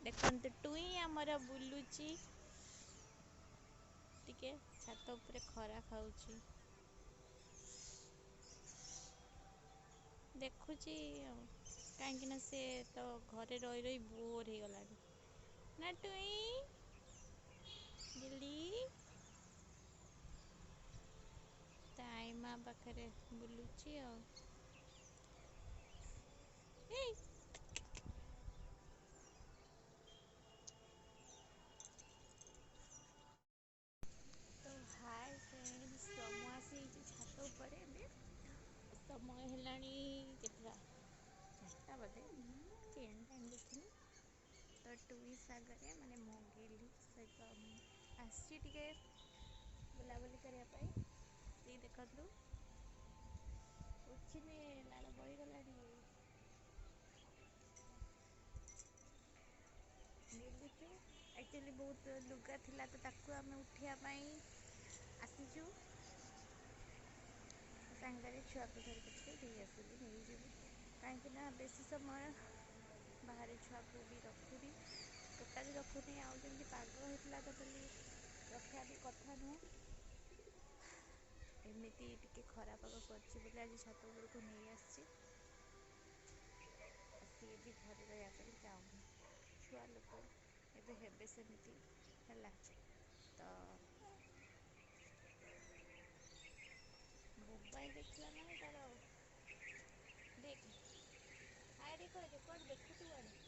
ଦେଖନ୍ତୁ ଟୁଇଁ ଆମର ବୁଲୁଚି, ଟିକେ ଛାତ ଉପରେ ଖରା ଖାଉଛି, ଦେଖୁଛି ଆଉ, କାହିଁକିନା ସେ ତ ଘରେ ରହି ରହି ବୋର୍ ହେଇଗଲାଣି ନା ଟୁଇଁ ଗିଲି। ତା ଆଈମା ପାଖରେ ବୁଲୁଛି ଆଉ। ଏଇ ତ ହାଏ ଫ୍ରେଣ୍ଡସ୍, ତ ମୁଁ ଆସିଯାଇଛି ଛାତ ଉପରେ। ଏବେ ସମୟ ହେଲାଣି କେତେଟା? 4ଟା ବୋଧେ, କେଜାଣି ଟାଇମ୍ ଦେଖିନି। ତ ଟୁଇ ସାଗରେ ମାନେ ମୋ ଗେଲି ସହିତ ମୁଁ ଆସିଛି ଟିକେ ବୁଲାବୁଲି କରିବା ପାଇଁ। ସେଇ ଦେଖନ୍ତୁ ପୋଛିନେ ଲାଳ ବହିଗଲାଣି। ବୁଲୁଛୁ। ଆକ୍ଚୁଆଲି ବହୁତ ଲୁଗା ଥିଲା ତ ତାକୁ ଆମେ ଉଠିବା ପାଇଁ ଆସିଛୁ। ସାଙ୍ଗରେ ଛୁଆକୁ ଧରିକି ଟିକେ ନେଇ ଆସିଲି, ନେଇଯିବୁ, କାହିଁକିନା ବେଶୀ ସମୟ ବାହାରେ ଛୁଆକୁ ବି ରଖୁନି, ଟୋଟାଲି ରଖୁନି। ଆଉ ଯେମିତି ପାଗ ହେଇଥିଲା ଟୋଟାଲି ରଖିବା ବି କଥା ନୁହଁ। ଏମିତି ଟିକେ ଖରା ପାଗ କରିଛି ବୋଲି ଆଜି ଛାତ ଉପରକୁ ନେଇ ଆସିଛି। ସିଏ ବି ଘରେ ରହିବା ପାଇଁ ଚାହୁଁନି, ଛୁଆ ଲୋକ ଏବେ ହେବେ ସେମିତି ହେଲା। ତ ମୋବାଇଲ ଦେଖିଲା ମାନେ ତାର ଦେଖ ଆଡ଼େ କୁଆଡ଼େ କୁଆଡ଼େ ଦେଖୁଛୁ କୁଆଡ଼େ।